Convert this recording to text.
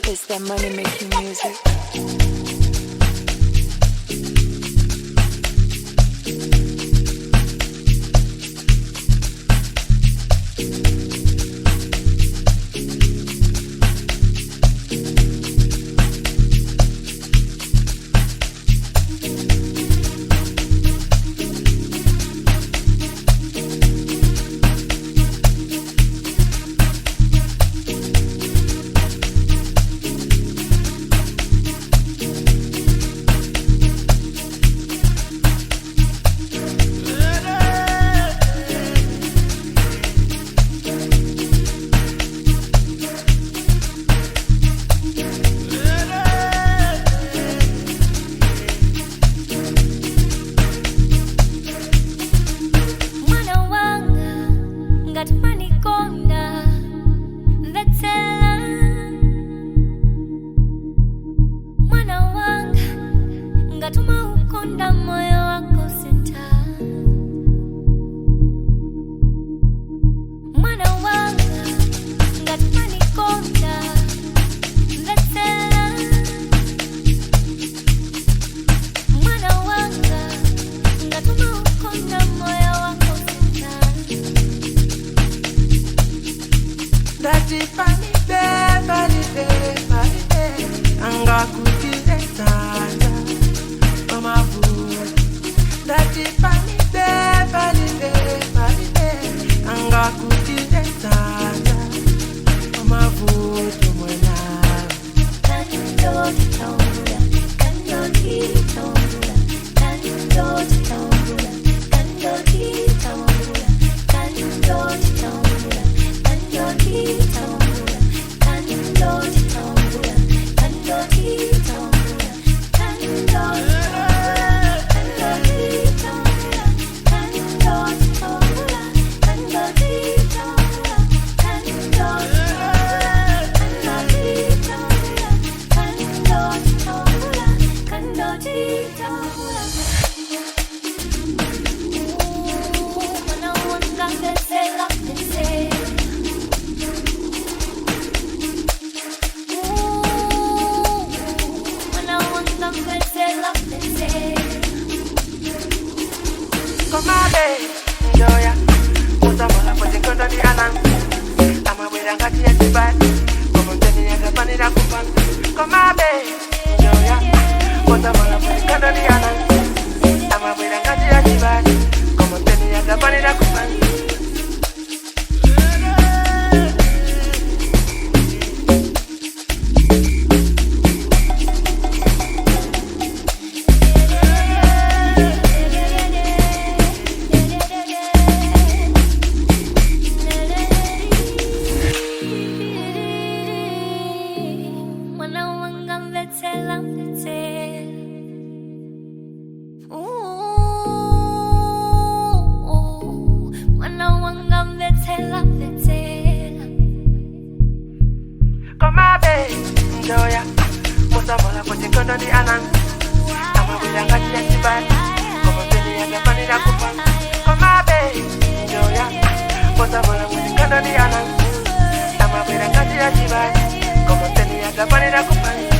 It's that money making music. Mwana wanga ngati manikonda mvetsera. Mwana wanga ngati umaukonda moyo wako senta. Mwana wanga ngati manikonda mvetsera. Mwana wanga ngati umaukonda moyo wako senta. Ndati palibe, palibe, palibe angakutire tata pamavuto. Ndati palibe, palibe, palibe angakutire tata pamavuto mwenawe. Komabe njoya musamala potinkondo ndi anansi amabwera ngati yachibali komomteni yakafanira kupanga. Komabe njoya musamala potinkondo ndi anansi amabwera ngati yachibali komomteni yakafanira kupanga. Mwana wanga mvetsera, mvetsera. Ooh, mwana wanga mvetsera, mvetsera. Komabe njoya musamala potinkondo ndi anansi amabwera ngati yachibali komomteni yakafanira kupanga. Komabe njoya musamala potinkondo ndi anansi amabwera ngati yachibali komomteni yakafanira kupanga.